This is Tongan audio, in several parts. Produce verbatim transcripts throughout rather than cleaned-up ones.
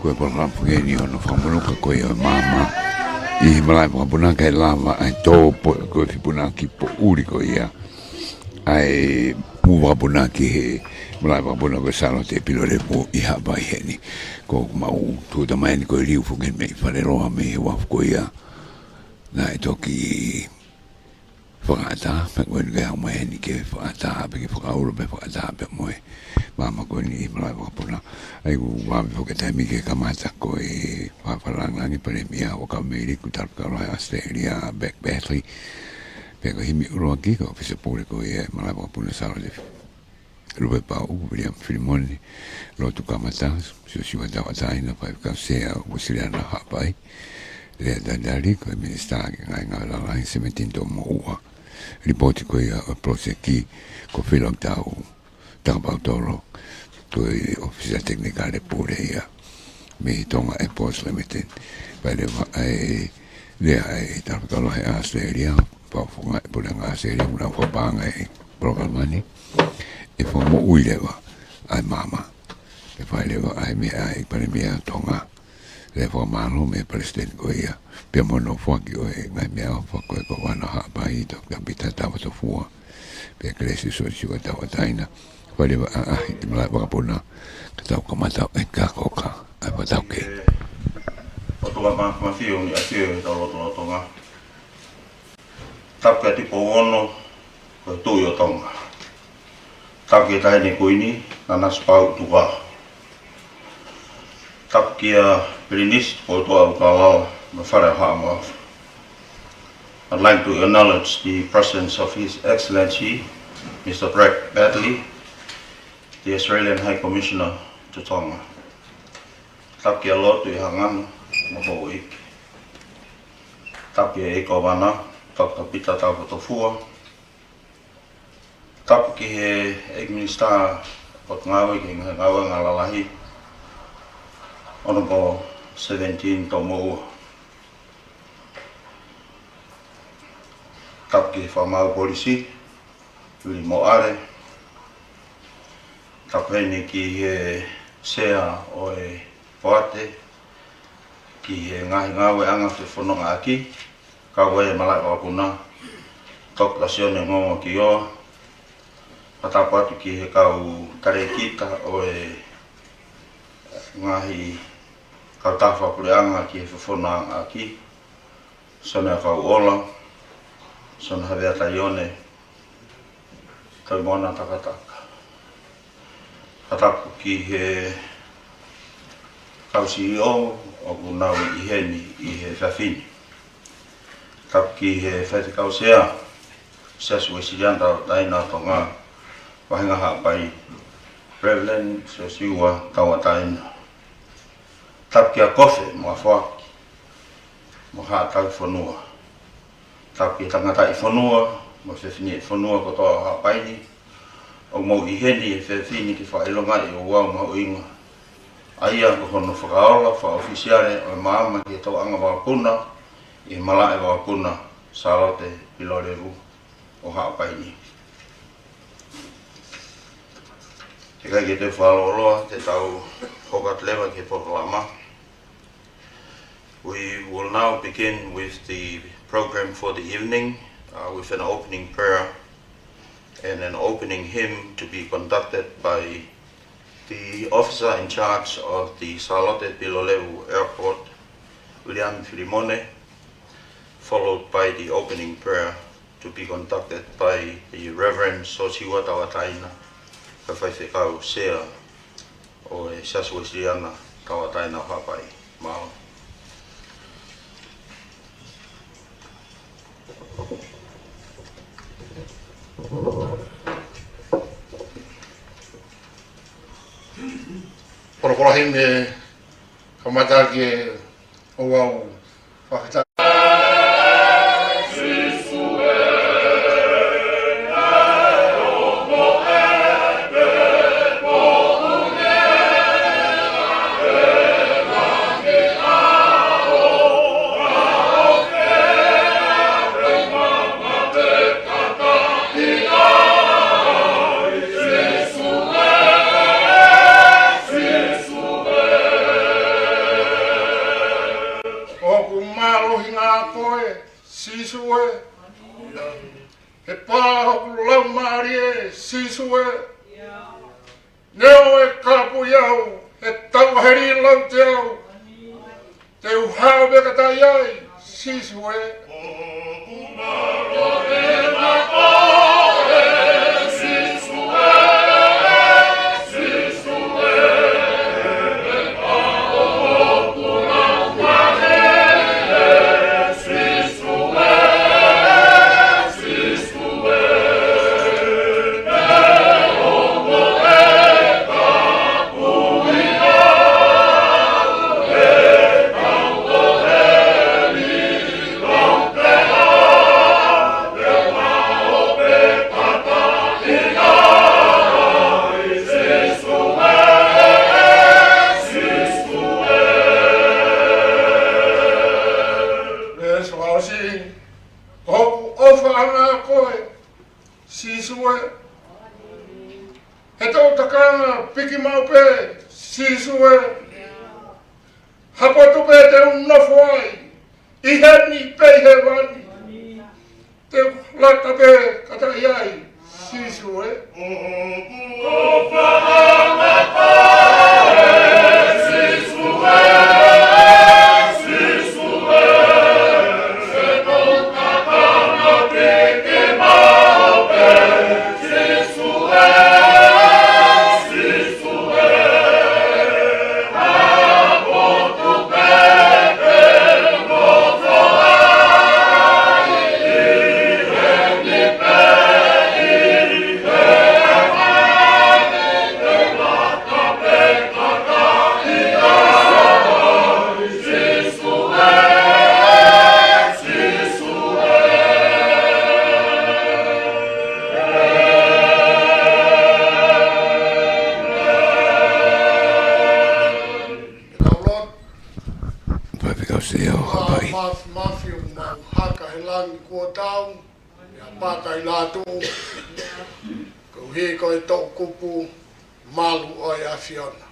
Ko e polokalama foki eni ʻo e fakamonū ka ko ia ʻo e maama ʻi he malaʻe vakapuna, kae lava ai ʻa e tō po, ko e fipunaki poʻuli ko ia ʻa e mū vakapuna ki he malaʻe vakapuna ko e Sālote Pilolevu ʻi Haʻapai heni. Ko ʻemau tuʻuta mai eni ko e liliu foki mei Faleloa mei he uafu ko ia naʻe toki fakaʻatā, pea ko eni ke haʻu mai eni ke fakaʻatā, pe ke fakaulo, pe fakaʻatā, pea mo e maama ko eni ʻi he malaʻe vakapuna. ʻA ia ʻoku vave foki e taimi ke kamata ko e fakalangilangi Palēmia ʻo Kaumeili, ko e talafekau lahi ʻAositelēlia, Beck Badgley. Pea ko e himi ʻuluaki, ko e ʻōfisa pule ko ia ʻo e malaʻe vakapuna Sālote Lupepauʻu, Viliami Filimone, Lotu Kamata, Siosiua Tauʻatāina, Faifekau Sea ʻo e Uēsiliana Haʻapai, Lea Dalidali, ko e Minisitā ki he Ngaahi Ngāue Lalahi, Semitini Tomoua. Lipooti ko ia ʻo e poloseki ko Filoktau Takapautolo, ko e ʻōfisa tekinikale pule ia mei he Tonga Airports Limited. Pea leva ʻa e lea ʻa e talafekau lahi ʻAositelēlia, pau foki e puleʻanga ʻAositelēlia, mo nau fakapaʻanga e polokalama ni, ʻe fakamoʻui leva ʻa e maama. ʻE fai leva ʻa e meʻa ʻa e Palēmia ʻo Tonga, lea fakamālō mei he Palesiteni ko ia, pea mo hono foaki ʻo e ngaahi meʻaʻofa ko e Kōvana ʻo Haʻapai, Toketā Pita Taufatofua, pea Kelesi Siosiua Tauʻatāina. Fai leva ʻa e ʻaʻahi ki he malaʻe vakapuna, ka tau kamata ʻe Kakoka ʻa e fakataukei. ʻOtua Māfimafi, ʻoku ne ʻafio ʻi hotau lotolotonga. Tapu kia Tupou Ono, ko e Tuʻi ʻo Tonga. Tapu ki he Taʻahine Kuini, Nanasipauʻu Tupou. Tapu kia Pilinisi Tupoutoʻa ʻUlukalala, mo e Fale ʻo Haʻamoa. I'd like to acknowledge the presence of His Excellency, Mister Brad Badgley, the Australian High Commissioner to Tonga. Tapu kia Lotu ʻi Hangano, mo houʻeiki. Tapu ki he ʻEiki Kōvana, Toketā Pita Taufatofua. Tapu ki he ʻEiki Minisitā Potungāue ki he Ngaahi Ngāue Lalahi, Honourable Semitini Tomoua. Tapu ki he Fakamaau Polisi, Vili Moʻale. Tapu heni ki he Sea ʻo e Poate ki he Ngaahi Ngāueʻanga Fefonongaʻaki, kau ai e malaʻe vakapuna, Toketā Sione Ngongo Kioa. Fakatapu atu ki he kau talēkita ʻo e ngaahi kautaha fakapuleʻanga ki he fefonongaʻaki, Sione ʻAkauʻola, Sione Havea Taione, Taumoana Takataka. Fakatapu ki he kau C E O ʻoku nau ʻi heni ʻi he efiafi ni. Tapu ki he Faifekau Sea Siasi Uēsiliana Tauʻatāina ʻo Tonga, Vahenga Haʻapai, Reverend Siosiua Tauʻatāina. Tapu kia Kofe mo ʻAfoaki mo Haʻa Tauhi Fonua. Tapu ki he tangataʻi fonua mo e fefine fonua kotoa ʻo Haʻapai ni, ʻoku mou ʻi heni he efiafi ni ke fakaʻilongaʻi e ouau mahuʻinga, ʻa ia ko hono fakaola fakaʻofisiale ʻo e maama ki he tauʻanga vakapuna ʻi he malaʻe vakapuna Sālote Pilolevu ʻo Haʻapai ni. He ʻikai ke toe fakalōloa, te tau hoko atu leva ki he polokalama. We will now begin with the program for the evening, uh, with an opening prayer and an opening hymn to be conducted by the officer in charge of the Sālote Pilolevu Airport, Viliami Filimone, followed by the opening prayer to be conducted by the Reverend Siosiua Tauʻatāina, ko e Faifekau Sea ʻo e Siasi Uēsiliana Tauʻatāina ʻo Haʻapai. Mālō. Polokalama himi, kamata ki he ouau fakafetaʻi. He pā hoku laumālie, Sīsū ē. Neongo e kāpui au he tauʻaheli laute au, te u hao pē ka taʻi ai, Sīsū ē. Veesi fakaʻosi, ko hoku ʻofaʻanga koe, Sīsū ē. He toʻu takanga piki maʻu pē, Sīsū ē. Ha potu pē te u nofo ai, ʻi heni pe ʻi hēvani, te u lata pē ka taʻi ai, Sīsū ē. Mafi, mafi, ʻoku mau haka he langi kuo tau, pea pata ʻi lātuʻu, koeʻuhi ko e toʻukupu malu ʻo e ʻAfiona.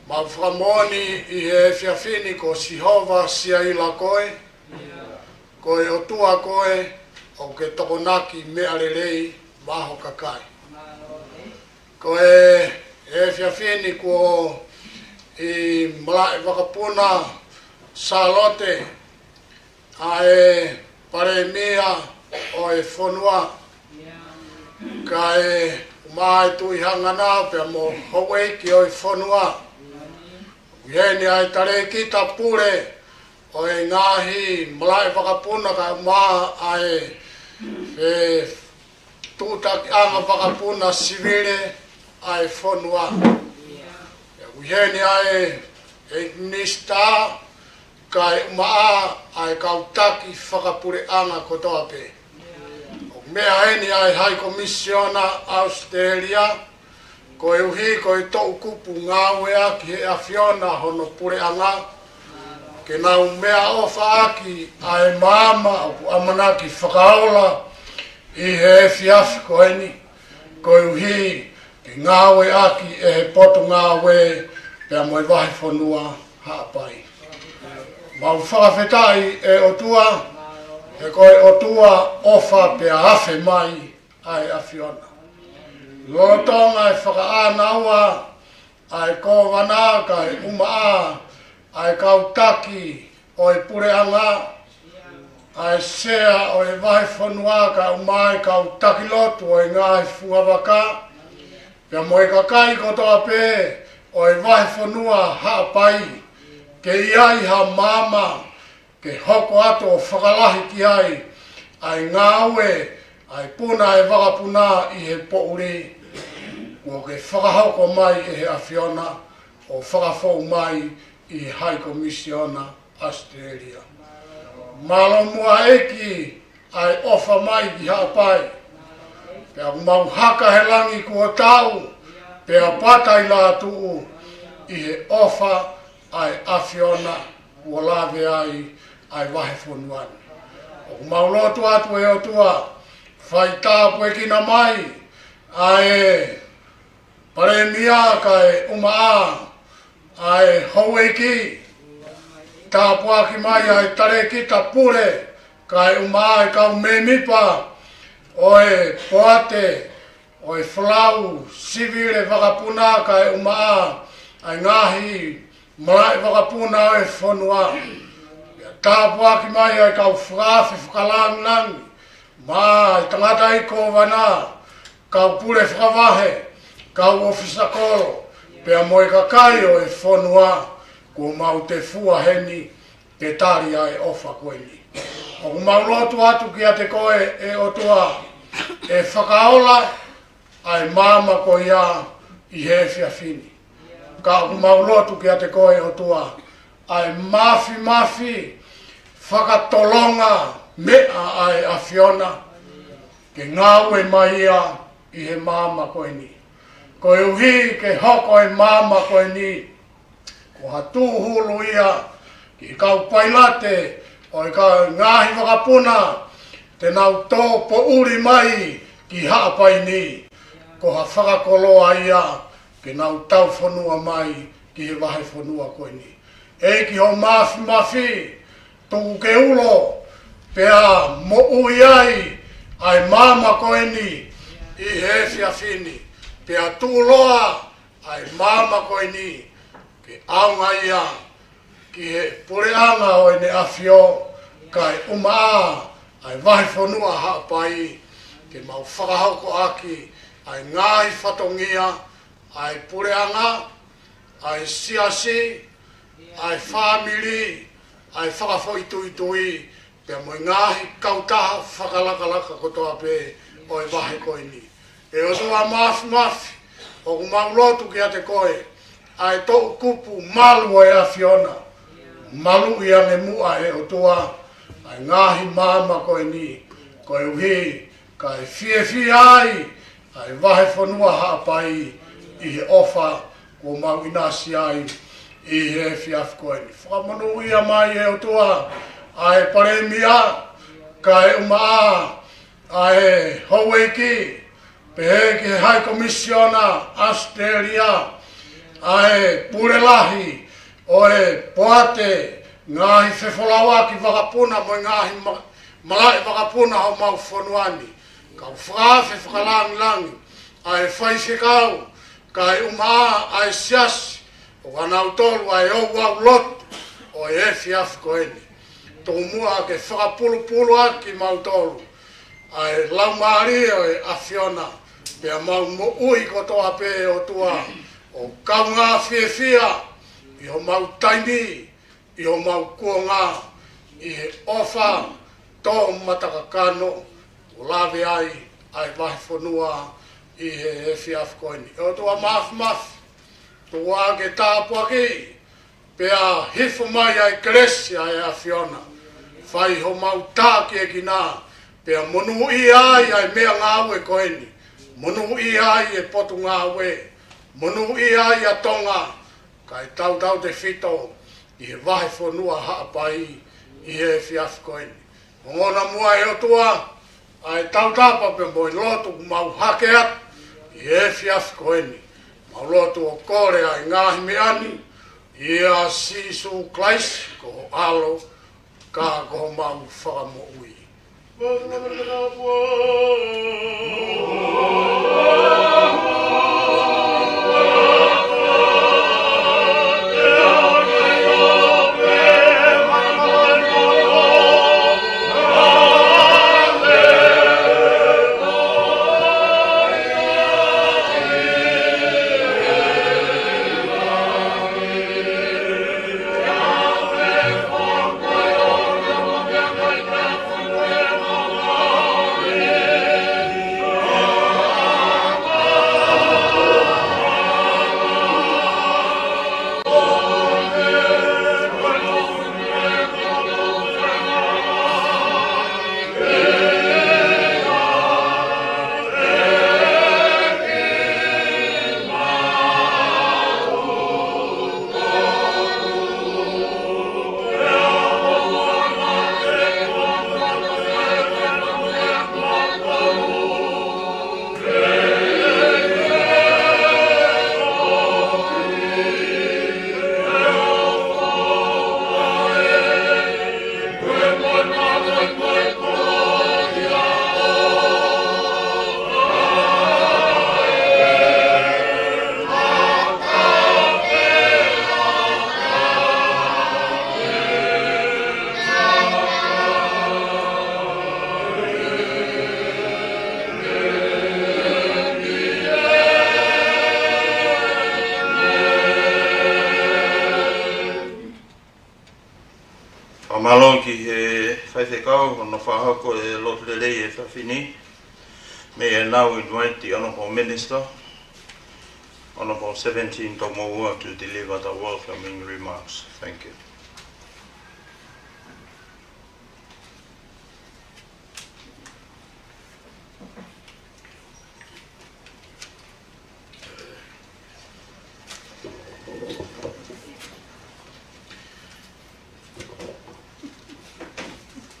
Mau fakamoʻoni ʻi he efiafi ni ko Sihova Siaila koe, ko e ʻOtua koe, ʻoku ke tokonaki meʻa lelei maʻa ho kakai. Ko e efiafi ni kuo ʻi malaʻe vakapuna Sālote ʻa e Palēmia ʻo e fonua, kae ʻumaʻā e Tuʻi Hangana pea mo houʻeiki ʻo e fonua. ʻI heni ʻa e talēkita pule ʻo e ngaahi malaʻe vakapuna kae ʻumaʻā e, e tuʻutakiʻanga vakapuna sivile ʻa e fonua. ʻI heni ʻa e, e minisitā, kae ʻumaʻā ʻa e kau taki fakapuleʻanga kotoa pē. ʻOku meʻa heni ʻa e Hai Komisiona ʻAositelēlia, koeʻuhi ko e toʻukupu ngāueʻaki ʻe he ʻAfiona hono puleʻanga, ke nau meʻaʻofaʻaki ʻa e maama ʻoku ʻamanaki fakaola ʻi he efiafi ko eni, koeʻuhi ke ngāueʻaki ʻe he potungāue pea mo e vahefonua Haʻapai. Mau fakafetaʻi ʻe ʻOtua, he ko e ʻOtua ʻofa pea afe mai ʻa e ʻAfiona. Lolotonga e fakaʻānaua ʻa e kōvana kae ʻumaʻā ʻa e kau taki ʻo e puleʻanga, ʻa e sea ʻo e vahefonua kae ʻumaʻā e kau taki lotu ʻo e ngaahi fungavaka, pea mo e kakai kotoa pē ʻo e vahefonua Haʻapai, ke ʻi ai ha maama ke hoko atu ʻo fakalahi ki ai ʻa e ngāue ʻa e puna ʻa e vakapuna ʻi he poʻuli, kuo ke fakahoko mai ʻe he ʻAfiona ʻo fakafou mai ʻi he Hai Komisiona ʻAositelēlia. Mālō muʻa ʻEiki ʻa e ʻofa mai ki Haʻapai. Pea ʻoku mau haka he langi kuo tau, pea pata ʻi lātuʻu ʻi he ʻofa ʻa e ʻAfiona kuo lave ai ʻa e vahefonua ni. ʻOku mau lotu atu ʻe ʻOtua, fai tāpuekina mai ʻa e Palēmia kae ʻumaʻā ʻa e houʻeiki, tāpuaki mai ʻa e talēkita pule kae ʻumaʻā e kau mēmipa ʻo e poate ʻo e folau sivile vakapuna, kae ʻumaʻā ʻa e ngaahi malaʻe vakapuna ʻo e fonua. Pea tāpuaki mai ʻa e kau fakaafe fakalāngilangi, maʻa e tangataʻeiki kōvana, kau pule fakavahe, kau ʻōfisa kolo, pea mo e kakai ʻo e fonua kuo mau tefua heni ke tali ʻa e ʻofa ko eni. ʻOku mau lotu atu kiate koe, ʻe ʻOtua, ʻe fakaola ʻa e maama ko ia ʻi he efiafi ni. Ka ʻoku mau lotu kiate koe, ʻOtua, ʻa e mafimafi fakatolonga meʻa ʻa e ʻAfiona ke ngāue mai ia ʻi he maama ko eni. Koeʻuhi ke hoko e maama ko eni ko ha tūhulu ia ki he kau pailate ʻo e kau ngaahi vakapuna te nau tō poʻuli mai ki Haʻapai ni, ko ha fakakoloa ia ke nau taufonua mai ki he vahefonua ko eni. ʻEiki hoʻo mafimafi, tuku ke ulo pea moʻui ai ʻa e maama ko eni ʻi he efiafi ni, pea tuʻuloa ʻa e maama ko eni ke ʻaonga ia ki he puleʻanga ʻo ʻEne ʻAfio, kae ʻumaʻā ʻa e vahefonua Haʻapai, ke mau fakahoko ʻaki ʻa e ngaahi fatongia ʻa e puleʻanga, ʻa e siasi, ʻa e fāmili, ʻa e fakafoʻituitui, pea mo e ngaahi kautaha fakalakalaka kotoa pē ʻo e vahe ko eni. ʻE ʻOtua mafimafi, ʻoku mau lotu kiate koe, ʻa e toʻukupu malu ʻo e ʻAfiona, maluʻi ange muʻa, ʻe ʻOtua, ʻa e ngaahi maama ko eni, koeʻuhi kae fiefia ai ʻa e vahefonua Haʻapai ʻi he ʻofa kuo mau ʻinasi ai ʻi he efiafi ko eni. Fakamonūʻia mai, ʻe ʻOtua, ʻa e Palēmia, kae ʻumaʻā ʻa e houʻeiki, pehē ki he High Commissioner ʻAositelēlia, ʻa e pule lahi ʻo e poate ngaahi fefolauʻaki vakapuna mo e ngaahi ma-, malaʻe vakapuna homau fonua ni, kau fakaafe fakalāngilangi, ʻa e faifekau, kae ʻumaʻā ʻa e siasi, ʻo kinautolu ʻa e ouau lotu ʻo e efiafi ko eni. Tuku muʻa ke fakapulupulu ʻaki kimautolu ʻa e Laumālie ʻo e ʻAfiona, pea mau moʻui kotoa pē, ʻOtua, ʻo kaungā fiefia ʻi homau taimi, ʻi homau kuonga, ʻi he ʻofa tō matakakano, ʻo lave ai ʻa e vahefonua ʻi he efiafi ko eni. ʻE ʻOtua mafimafi, tuku ā ke tāpuakiʻi pea hifo mai ʻa e kelesi ʻa e ʻAfiona, fai homau tākiekina, pea monūʻia ai ʻa e meʻangāue ko eni, monūʻia ai e Potungāue, monūʻia ai ʻa Tonga, kae tautautefito ʻi he vahefonua Haʻapai ʻi he efiafi ko eni. Ongona muʻa, ʻe ʻOtua, ʻa e tautapa pea mo e lotu ʻoku mau hake atu ʻi he efiafi ko eni. Mau lotu ʻo kole ʻa e ngaahi meʻa ni ʻia Sīsū Kalaisi ko ho ʻAlo, ka ko homau Fakamoʻui. Mālō ki he faifekau, hono fakahoko e lotu lelei he efiafi ni. May I now invite the Honourable Minister, Honourable Seventeen Tomoua, to deliver the welcoming remarks. Thank you.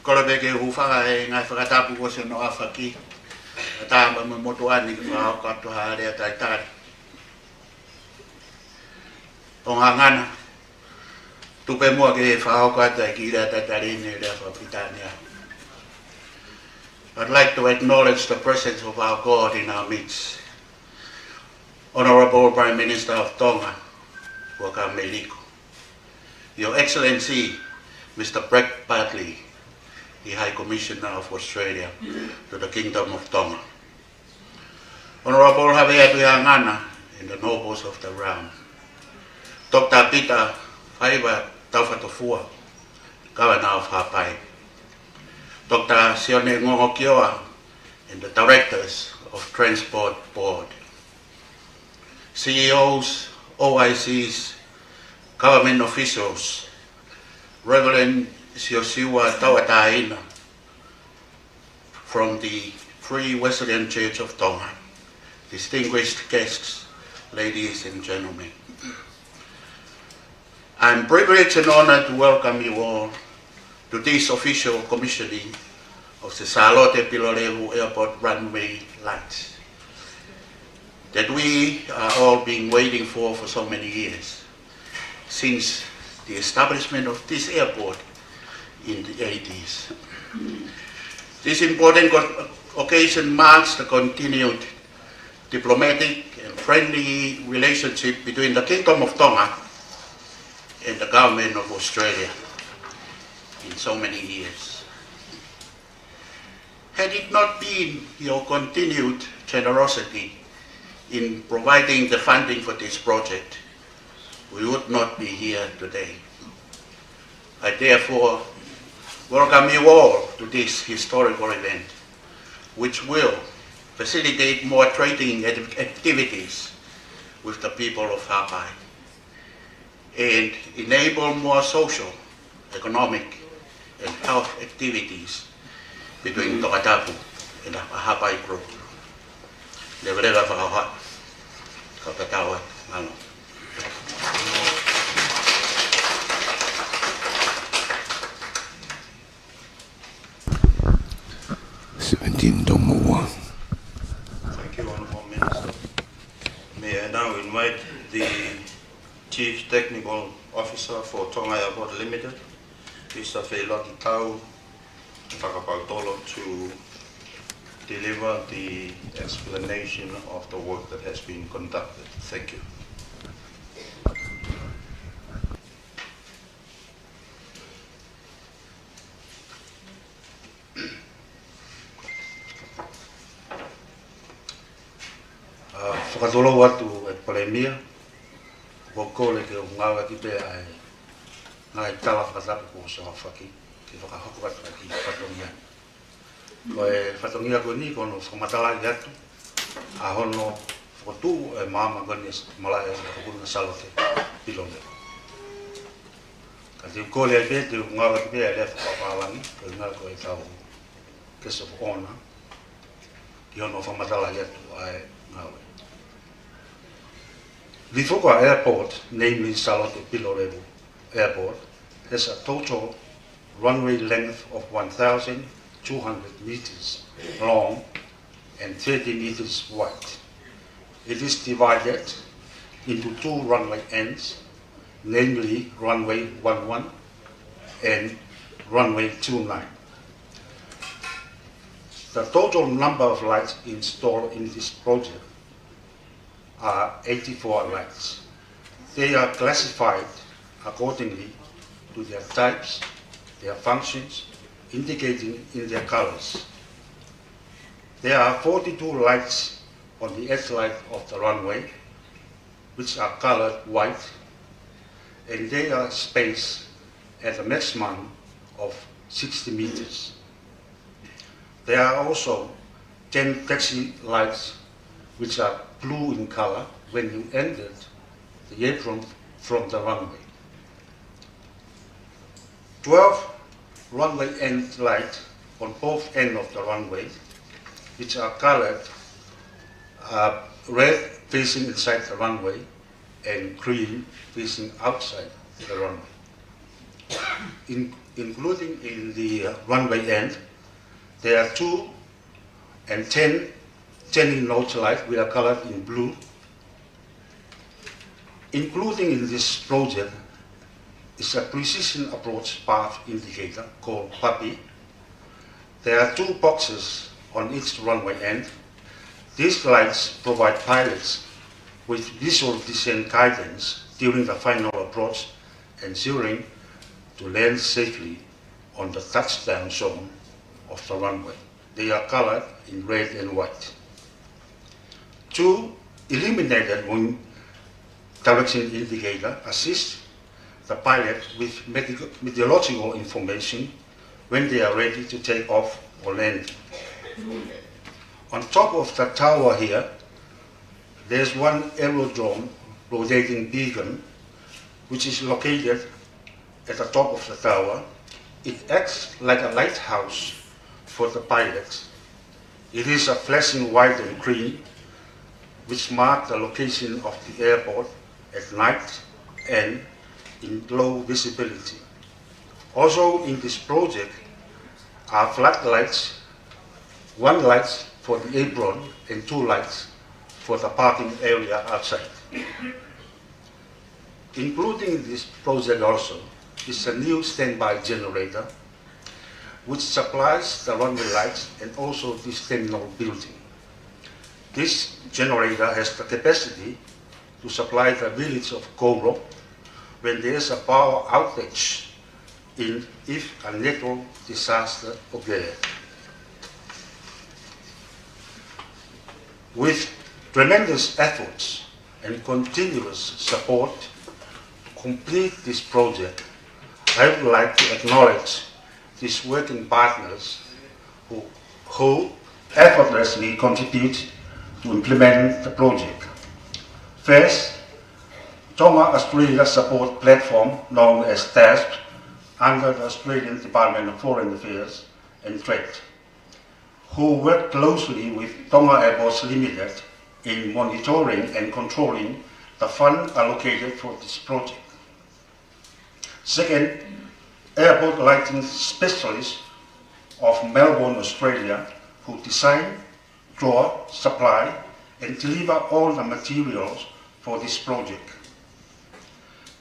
Kole pē ke u hūfanga he ngaahi fakatapu kuo ʻosi hono ʻafaki. Kae ʻatā mo e motuʻa ni ke fakahoko atu ha lea talitali. Tongahangana, tuku pē muʻa ke fakahoko atu e kiʻi lea talitali ni, lea fakapilitānia. I'd like to acknowledge the presence of our God in our midst. Honourable Prime Minister of Tonga, Huʻakavameiliku. Your Excellency, Mister Brett Bartley, the High Commissioner of Australia to the Kingdom of Tonga. Honourable Havea Tuʻihaʻangana and the nobles of the realm. Doctor Peter Faiva Taufatofua, Governor of Haʻapai. Doctor Sione Ngongokioa and the directors of Transport Board. C E Os, O I Cs, government officials, Reverend Siosiua Tauʻatāina from the Free Wesleyan Church of Tonga, distinguished guests, ladies and gentlemen. I'm privileged and honored to welcome you all to this official commissioning of the Sālote Pilolevu Airport runway lights that we are all been waiting for for so many years, since the establishment of this airport in the eighties. This important co-, occasion marks the continued diplomatic and friendly relationship between the Kingdom of Tonga and the Government of Australia in so many years. Had it not been your continued generosity in providing the funding for this project, we would not be here today. I therefore welcome you all to this historical event, which will facilitate more trading ac-, activities with the people of Haʻapai and enable more social, economic, and health activities between Tongatapu and the Haʻapai group. Leveleva fakahoha. Kau tatau atu. Mālō. Seventeen Tomoua. Thank you, Honourable Minister. May I now invite the Chief Technical Officer for Tonga Airport Limited, Mister Feiloaki Tau Fakapautolo, to deliver the explanation of the work that has been conducted. Thank you. ʻA, fakatulou atu e Palēmia, ʻoku ou kole ke u ngāueʻaki pē ʻa e ngaahi tala fakatapu kuo ʻosi ʻafaki, ke fakahoko atu ʻa e kiʻi fatongia. Ko e fatongia ko eni ko hono fakamatalaʻi atu ʻa hono fokotuʻu e maama ko eni, malaʻe ʻo e Hono Sālote Pilolevu. Ka te u kole ai pē, te u ngāueʻaki pē ʻa e lea fakapālangi, ko e ngaahi ko e tau guest of honour, ki hono fakamatalaʻi atu ʻa e ngāue. The Fuka Airport, namely Sālote Pilolevu Airport, has a total runway length of one thousand two hundred meters long and thirty meters wide. It is divided into two runway ends, namely runway one one and runway two nine. The total number of lights installed in this project are eighty-four lights. They are classified accordingly to their types, their functions, indicating in their colours. There are forty-two lights on the headlight of the runway, which are coloured white, and they are spaced at a maximum of sixty meters. There are also ten taxi lights which are blue in color when you enter the apron from the runway. Twelve runway end lights on both ends of the runway, which are colored, uh, red facing inside the runway and green facing outside the runway. In, including in the, uh, runway end, there are two and ten, ten in note light, which are colored in blue. Including in this project is a precision approach path indicator called PAPI. There are two boxes on each runway end. These lights provide pilots with visual descent guidance during the final approach, ensuring to land safely on the touchdown zone of the runway. They are colored in red and white. Two illuminated wing direction indicator assist the pilot with medico-, meteorological information when they are ready to take off or land. On top of the tower here, there's one aerodrome rotating beacon, which is located at the top of the tower. It acts like a lighthouse for the pilots. It is a flashing white and green, which mark the location of the airport at night and in low visibility. Also in this project are floodlights, one light for the apron and two lights for the parking area outside. Including this project also is a new standby generator, which supplies the runway lights and also this terminal building. This generator has the capacity to supply the village of Kouro when there is a power outage in, if a natural disaster occurs. With tremendous efforts and continuous support to complete this project, I would like to acknowledge these working partners who, who effortlessly contribute to implement the project. First, Tonga Australia Support Platform, known as TASP, under the Australian Department of Foreign Affairs and Trade, who work closely with Tonga Airports Limited in monitoring and controlling the fund allocated for this project. Second, airport lighting specialists of Melbourne, Australia, who design, draw, supply, and deliver all the materials for this project.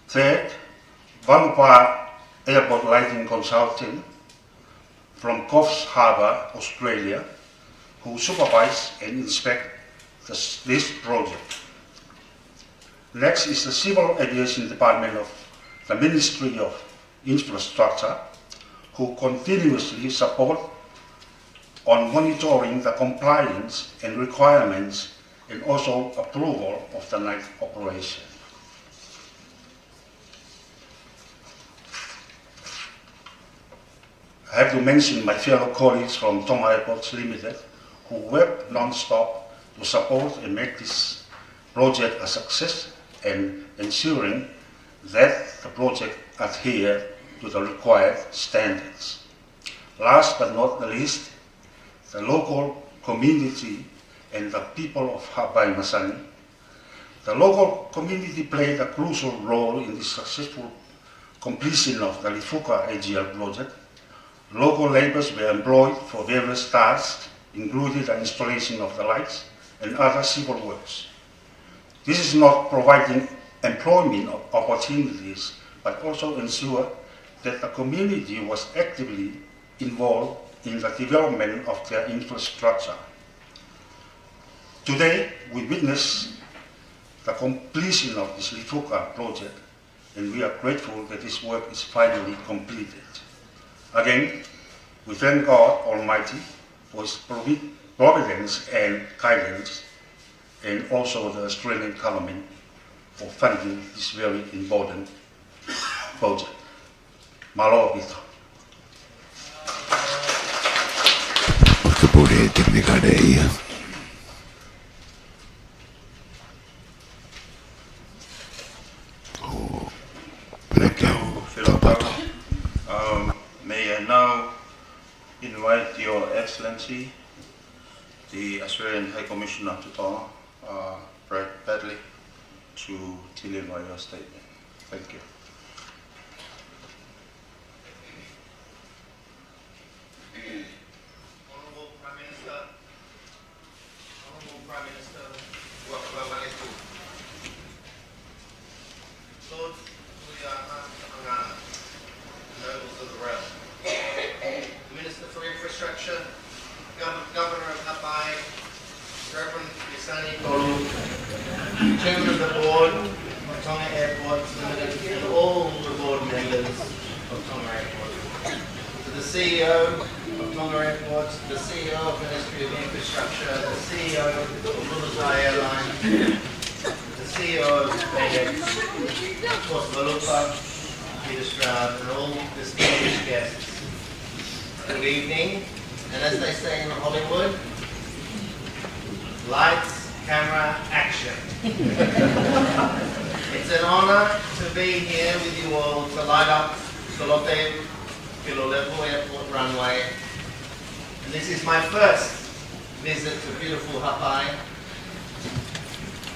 Third, Vanupa Airport Lighting Consulting from Coffs Harbour, Australia, who supervise and inspect this, this project. Next is the Civil Aviation Department of the Ministry of Infrastructure, who continuously support on monitoring the compliance and requirements and also approval of the night operation. I have to mention my fellow colleagues from Tonga Airports Limited, who work non-stop to support and make this project a success and ensuring that the project adhere to the required standards. Last but not the least, the local community and the people of Haʻapai Masani. The local community played a crucial role in the successful completion of the Lifuka A G L project. Local labourers were employed for various tasks, including the installation of the lights and other civil works. This is not providing employment op-, opportunities, but also ensure that the community was actively involved in the development of their infrastructure. Today, we witness the completion of this Lifuka project, and we are grateful that this work is finally completed. Again, we thank God Almighty for His provi-, providence and guidance, and also the Australian government for funding this very important project. Mālō ʻaupito. ʻe tekinikale ia. ʻO pea ke tau pata. Um, may I now invite Your Excellency, the Australian High Commissioner to Tonga, uh, Brad Bradley, to deliver your statement. Thank you. Honourable Prime Minister, Honourable Prime Minister Ruakava Vailefu. Lord Tuihaʻa Vahegahega, nobles of the realm. Minister for Infrastructure, Gov-, Governor of Haʻapai, Reverend Pisani Kolu, Chairman of the Board of Tonga Airports Limited, and all the board members of Tonga Airports. To the C E O of Tonga Airports, the C E O of Ministry of Infrastructure, the C E O of Lulutai Airlines, the C E O of Bedex, of course, Valupa, Peter Stroud, and all distinguished guests. Good evening. And as they say in Hollywood, lights, camera, action. It's an honor to be here with you all to light up Solote Pilolevu Airport runway. And this is my first visit to beautiful Haʻapai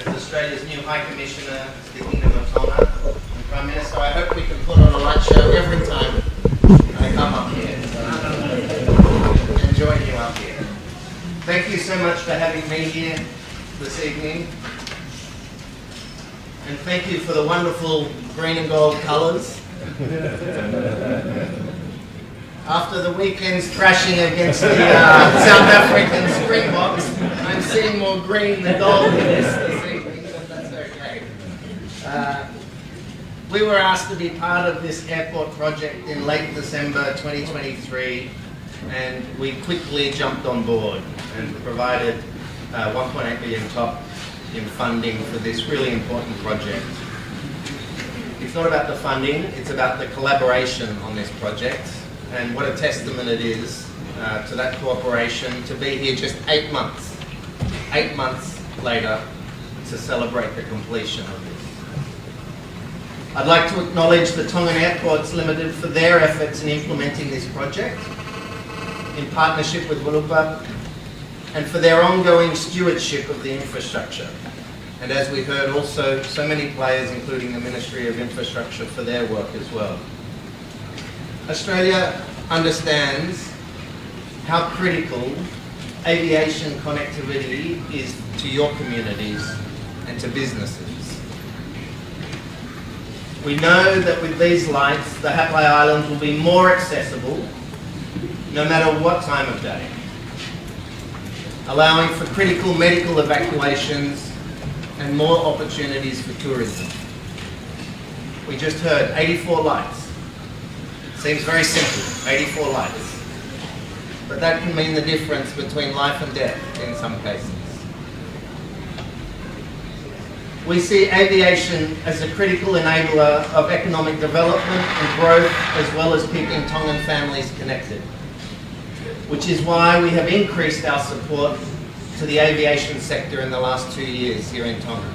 as Australia's new High Commissioner to the Kingdom of Tonga. And Prime Minister, I hope we can put on a light show every time I come up here and join you up here. Thank you so much for having me here this evening. And thank you for the wonderful green and gold colours. After the weekend's thrashing against the, uh, South African Springboks, I'm seeing more green than gold in this this evening, but that's okay. Uh, we were asked to be part of this airport project in late December twenty twenty-three, and we quickly jumped on board and provided, uh, one point eight billion top in funding for this really important project. It's not about the funding, it's about the collaboration on this project, and what a testament it is, uh, to that cooperation to be here just eight months, eight months later, to celebrate the completion of this. I'd like to acknowledge the Tongan Airports Limited for their efforts in implementing this project in partnership with Valupa, and for their ongoing stewardship of the infrastructure. And as we heard, also so many players, including the Ministry of Infrastructure, for their work as well. Australia understands how critical aviation connectivity is to your communities and to businesses. We know that with these lights, the Haʻapai Islands will be more accessible, no matter what time of day, allowing for critical medical evacuations and more opportunities for tourism. We just heard eighty-four lights. Seems very simple, eighty-four lights. But that can mean the difference between life and death in some cases. We see aviation as a critical enabler of economic development and growth, as well as keeping Tongan families connected, which is why we have increased our support to the aviation sector in the last two years here in Tonga.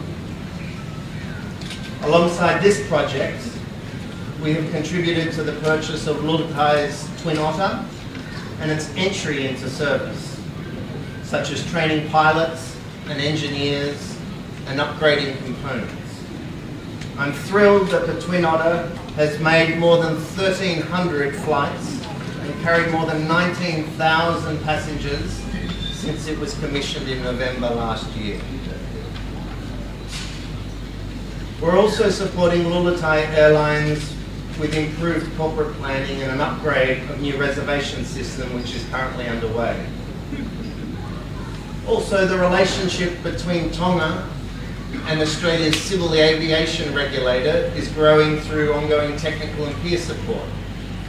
Alongside this project, we have contributed to the purchase of Lulutai's Twin Otter and its entry into service, such as training pilots and engineers and upgrading components. I'm thrilled that the Twin Otter has made more than thirteen hundred flights and carried more than nineteen thousand passengers since it was commissioned in November last year. We're also supporting Lulutai Airlines with improved corporate planning and an upgrade of new reservation system, which is currently underway. Also, the relationship between Tonga and Australia's civil aviation regulator is growing through ongoing technical and peer support.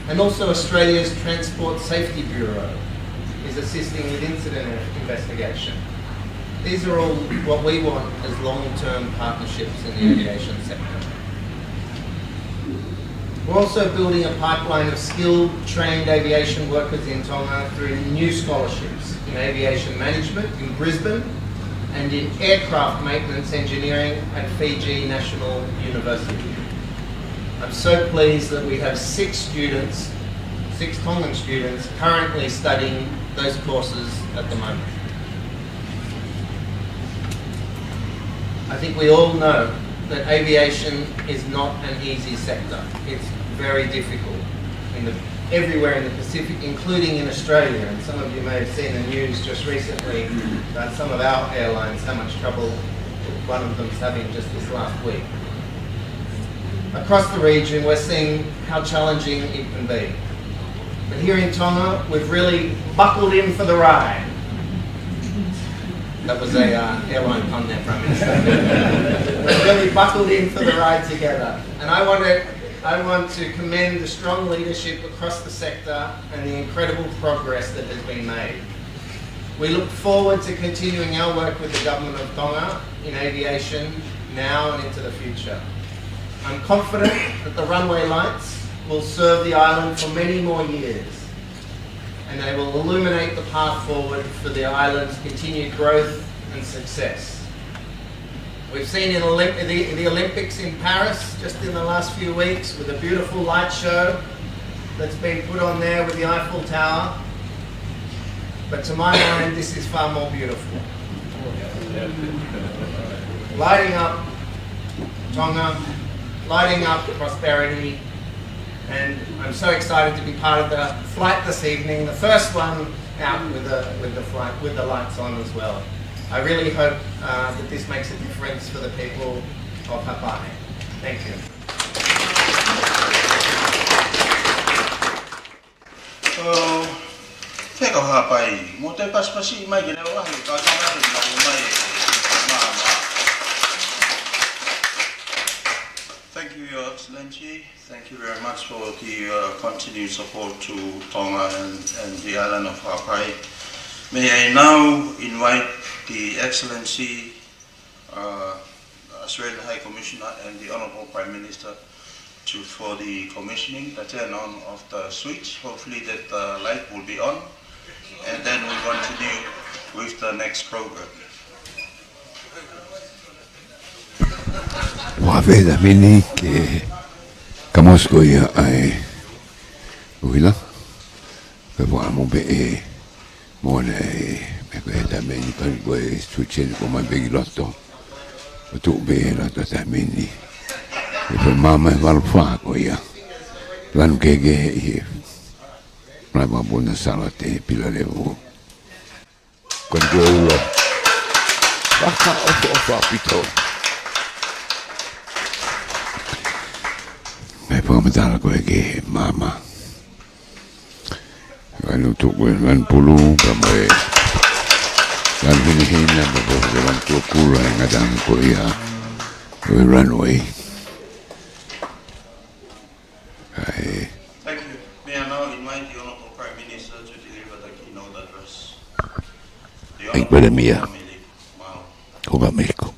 And also Australia's Transport Safety Bureau is assisting with incident investigation. These are all what we want as long-term partnerships in the aviation sector. We're also building a pipeline of skilled, trained aviation workers in Tonga through new scholarships in aviation management in Brisbane and in aircraft maintenance engineering at Fiji National University. I'm so pleased that we have six students, six Tongan students, currently studying those courses at the moment. I think we all know that aviation is not an easy sector. It's very difficult in the, everywhere in the Pacific, including in Australia. And some of you may have seen the news just recently about some of our airlines, how much trouble one of them's having just this last week. Across the region, we're seeing how challenging it can be. But here in Tonga, we've really buckled in for the ride. That was a, uh, airline pun there, Prime Minister. We've really buckled in for the ride together. And I want to, I want to commend the strong leadership across the sector and the incredible progress that has been made. We look forward to continuing our work with the Government of Tonga in aviation now and into the future. I'm confident that the runway lights will serve the island for many more years, and they will illuminate the path forward for the island's continued growth and success. We've seen in Olymp-, the, the Olympics in Paris just in the last few weeks with a beautiful light show that's been put on there with the Eiffel Tower. But to my mind, this is far more beautiful. Lighting up Tonga, lighting up prosperity, and I'm so excited to be part of the flight this evening, the first one out with the, with the flight, with the lights on as well. I really hope, uh, that this makes a difference for the people of Haʻapai. Thank you. ʻO, fekau Haʻapai, mou toe pasipasi mai ke ne ʻoua he ka ka mai ke ne ʻoua mai e, ma, ma. Thank you, Your Excellency. Thank you very much for the, uh, continued support to Tonga and, and the island of Haʻapai. May I now invite the Excellency, uh, Australian High Commissioner and the Honourable Prime Minister to, for the commissioning, the turn on of the switch. Hopefully that the light will be on, and then we'll continue with the next program. Ua feta mini ke kamosi ko ia ai. Uila. Ke fua mo pe e. Mo ne, me ko e taimi ni ko e switch ko mai pē ki loto. ʻO tuʻu pē loto taimi ni. ʻE fai māmā e valu fā ko ia. Lanu kehekehe ʻi he. Mai Papua New Zealand ʻi Pilalevu. Ko e ua. Fakaʻofoʻofa ʻaupito. Mei he fakamatala ko ē ki he māmā. Lanu tuku e lanu pulu, pea mo e lanu hinehina, pea mo e lanu tuʻakula, e ngataʻanga ko ia ʻo e runway. ʻAi. Thank you. May I now invite the Honourable Prime Minister to deliver the keynote address? The Honourable Prime Minister. ʻAi, Palēmia. Ko ka meko.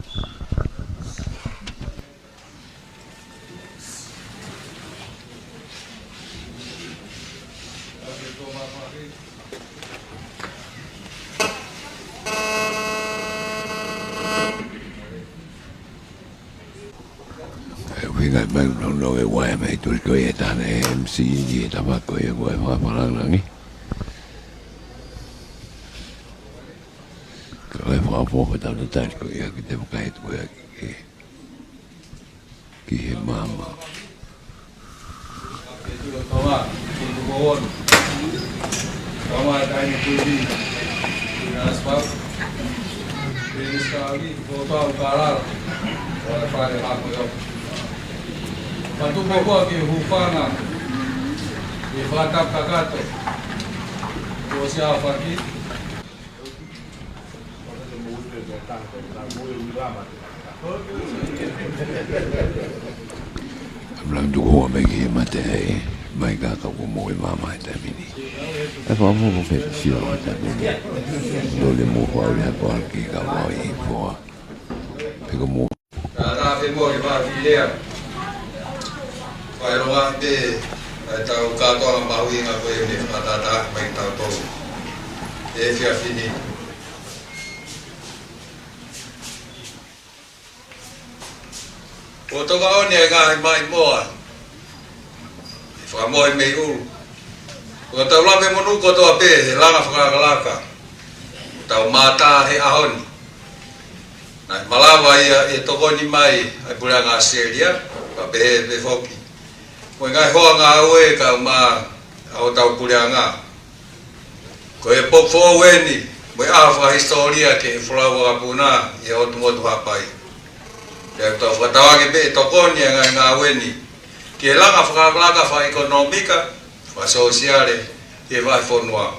ʻE, ʻuhinga mai no no e wae mai turi ko e tane M C E tama ko e wae whakapalangi. Ko e whakapoka tau tali ko ia ki te makai tu ia ki he, ki he māmā. Matuʻotuʻa ki he hūfanga, ki he fakatapu kakato, ko Siaofa ki. Am lang tuku hoa mai ki he mate ai, mai ka ka ko mo e mama e taimi ni. E fa mo mo ke sio o taimi ni. Lo le mo hoa o le ha ko ki ka mo i foa. Pe ko mo. Ka ka pe mo ke fa ki lea. Fakaʻilonga pē ʻa e tau kātoanga mahuʻinga ko eni ʻe fakatātā mai tautolu he efiafi ni. Ko e tokoni ʻa e ngaahi maʻimoa ʻe fakamohe mei ʻulu. Ko e tau lave monū kotoa pē he langa fakalakalaka ʻo e tau mātā he ʻaho ni. Naʻe malava ia ʻe tokoni mai ʻa e Puleʻanga ʻAositelēlia, pea pehē pē foki mo e ngaahi hoa ngāue kae ʻumaʻā ʻa hotau Puleʻanga. Ko e poupou eni mo e ʻaho fakahisitōlia ki he folau vakapuna ʻi he ʻotu motu Haʻapai. Pea ʻoku tau fakatauange pē ʻe tokoni ʻa e ngaahi ngāue ni ki he langa fakalakalaka fakaʻekonōmika, fakasōsiale ʻi he vahefonua.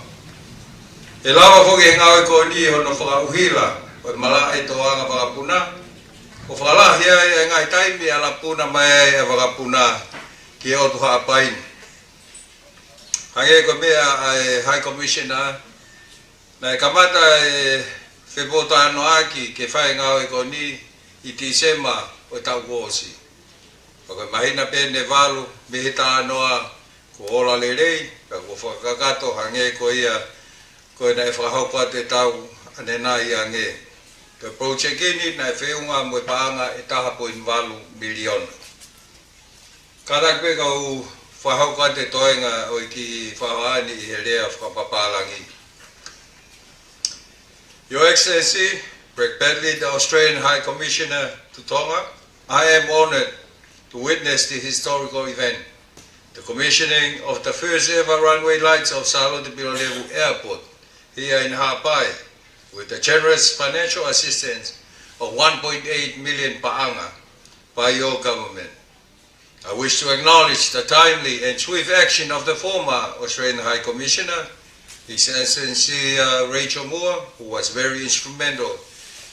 ʻE lava foki ʻe he ngāue ko eni hono fakaʻuhila ʻo e malaʻe tōʻonga vakapuna, ʻo fakalahi ai ʻa e ngaahi taimi ʻe ala puna mai ai ʻa e vakapuna ki he ʻotu Haʻapai ni. Hangē ko e meʻa ʻa e High Commissioner, naʻe kamata e fepōtalanoaʻaki ke fai e ngāue ko eni ʻi Tīsema ʻo e taʻu kuo ʻosi. Pea ko e māhina pē ʻe valu mei he talanoa kuo ola lelei, pea kuo fakakakato hangē ko ia ko ē naʻe fakahoko atu ʻi he taʻu ʻanenai ange. Ko e project eni naʻe feʻunga mo e paʻanga ʻe taha poini valu miliona. Kātaki pē kau fakahoko atu e toenga ʻo e kiʻi fakahohaʻa ni ʻi he lea fakapapālangi. Your Excellency, Brett Batley, the Australian High Commissioner to Tonga, I am honored to witness the historical event, the commissioning of the first ever runway lights of Sālote Pilolevu Airport here in Haʻapai, with the generous financial assistance of one point eight million paʻanga by your government. I wish to acknowledge the timely and swift action of the former Australian High Commissioner, His Excellency, uh, Rachel Moore, who was very instrumental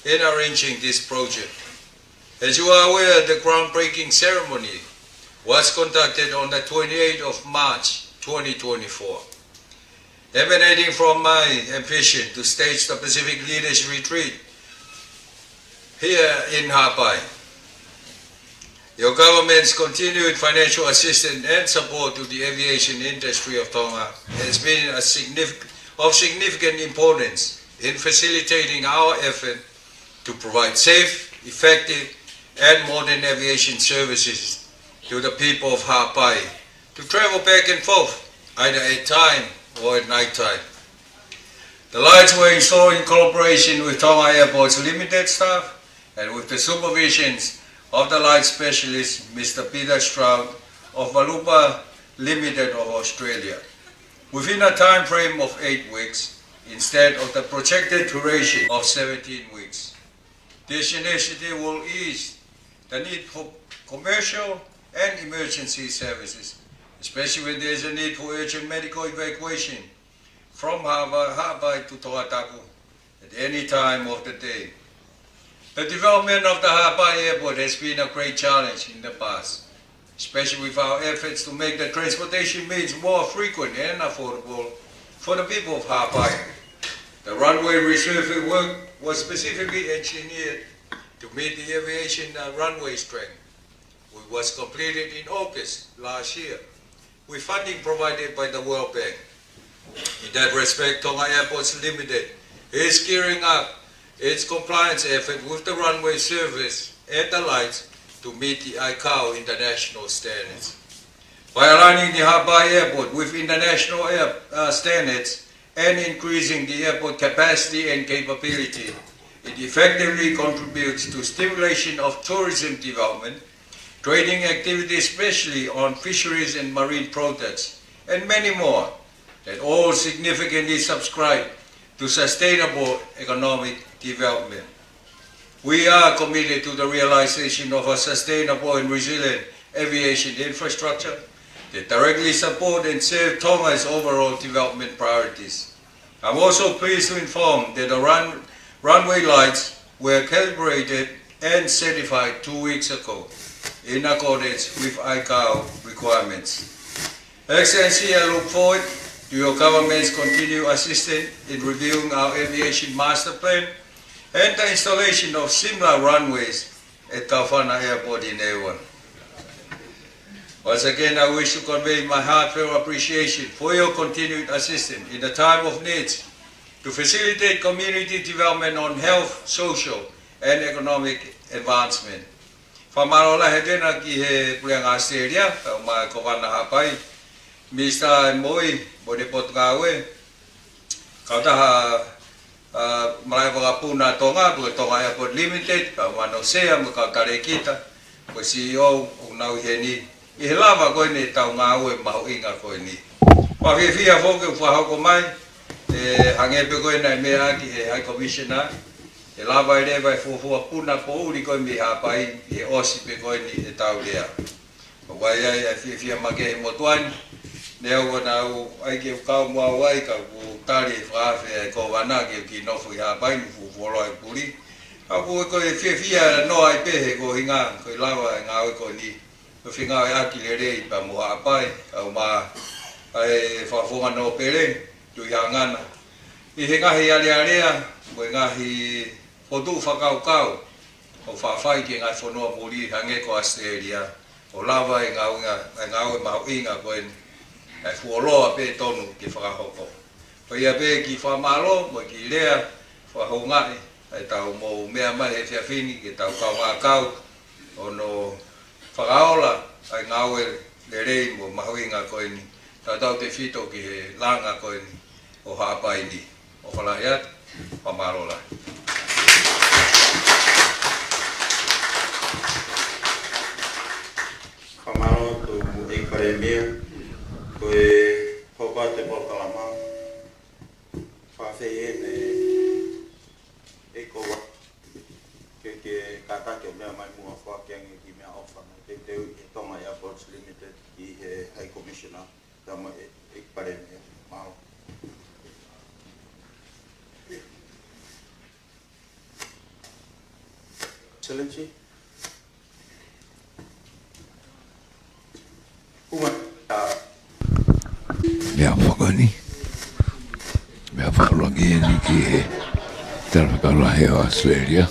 in arranging this project. As you are aware, the groundbreaking ceremony was conducted on the twenty-eighth of March, twenty twenty-four. Emanating from my ambition to stage the Pacific Leaders Retreat here in Haʻapai, your government's continued financial assistance and support to the aviation industry of Tonga has been a signific-, of significant importance in facilitating our effort to provide safe, effective, and modern aviation services to the people of Haʻapai to travel back and forth, either at time or at night time. The lights were installed in collaboration with Tonga Airports Limited staff and with the supervisions of the light specialist, Mister Peter Stroud of Valupa Limited of Australia, within a time frame of eight weeks instead of the projected duration of seventeen weeks. This initiative will ease the need for commercial and emergency services, especially when there is a need for urgent medical evacuation from Haʻapai, Haʻapai to Tongatapu at any time of the day. The development of the Haʻapai Airport has been a great challenge in the past, especially with our efforts to make the transportation means more frequent and affordable for the people of Haʻapai. The runway resurfacing work was specifically engineered to meet the aviation, uh, runway strength, which was completed in August last year, with funding provided by the World Bank. In that respect, Tonga Airports Limited is gearing up its compliance effort with the runway service and the lights to meet the I C A O international standards. By aligning the Haʻapai Airport with international air, uh, standards and increasing the airport capacity and capability, it effectively contributes to stimulation of tourism development, trading activities, especially on fisheries and marine products, and many more that all significantly subscribe to sustainable economic development. We are committed to the realization of a sustainable and resilient aviation infrastructure that directly support and serve Tonga's overall development priorities. I'm also pleased to inform that the run-, runway lights were calibrated and certified two weeks ago in accordance with I C A O requirements. Excellency, I look forward to your government's continued assistance in reviewing our aviation master plan and the installation of similar runways at Kaufana Airport in Niue. Once again, I wish to convey my heartfelt appreciation for your continued assistance in the time of needs to facilitate community development on health, social, and economic advancement. Fakamālō lahi atu ena ki he Puleʻanga ʻAositelēlia, kae ʻumaʻā e Kōvana Haʻapai, Minisitā ʻo e Moʻui mo e Potungāue, kautaha, ʻa, malaʻe vakapuna Tonga, ko e Tonga Airport Limited, kae ʻumaʻā hono sea mo e kau talēkita, ko e C E O, ʻoku nau ʻi heni, ʻi he lava ko eni ʻetau ngāue mahuʻinga ko eni. Pea fiefia foki ʻoku fakahoko mai, ʻe hangē pē ko ē naʻe meʻa ʻaki ʻe he High Commissioner, ʻe lava ai leva e fuofua puna poʻuli ko ē mei Haʻapai, ʻi he ʻosi pē ko eni ʻetau lea. ʻOku ʻi ai ʻa e fiefia makehe he motuʻa ni, neongo naʻa ku ʻai ke u kau mo au ai ka kuo tali e fakaafe ʻa e Kōvana ke u kiʻi nofo ʻi Haʻapai ni, fuofua loa e puli. Ka ko e fiefia noa ai pē he ko e ʻuhinga, ko e lava e ngāue ko eni, ko e fengāueʻaki lelei pea mo Haʻapai, kae ʻumaʻā e fakafofonga nōpele, Tuʻihaʻangana. ʻI he ngaahi alealea, mo e ngaahi fokotuʻu fakakaukau, ʻo fafai ki he ngaahi fonua muli hangē ko ʻAositelēlia, ʻo lava e ngāue, e ngāue mahuʻinga ko eni, ʻa e fuoloa pē tonu ke fakahoko. Ko ia pē kiʻi fakamālō, mo e kiʻi lea, fakahoungaʻi, ʻa ʻetau mou meʻa mai he efiafi ni, ke tau kaungā kau, ʻo nau fakaola, ʻa e ngāue lelei mo mahuʻinga ko eni, tautautefito ki he langa ko eni, ʻo Haʻapai ni. ʻOfa lahi atu, fakamālō lahi. Fakamālō atu ʻEiki Palēmia, ko e hoko atu e polokalama, fakafeʻiloaki ʻEiki Kōvana, ke, ke kātaki ʻo meʻa mai muʻa ʻo foaki ange e kiʻi meʻaʻofa, naʻe teuteuʻi ʻe he Tonga Airports Limited ki he High Commissioner, tama e, ʻEiki Palēmia, mālō. Excellency. Kuma. Meʻaʻofa ko eni. Meʻaʻofa ʻuluaki eni ki he Talafekau Lahi ʻo ʻAositelēlia.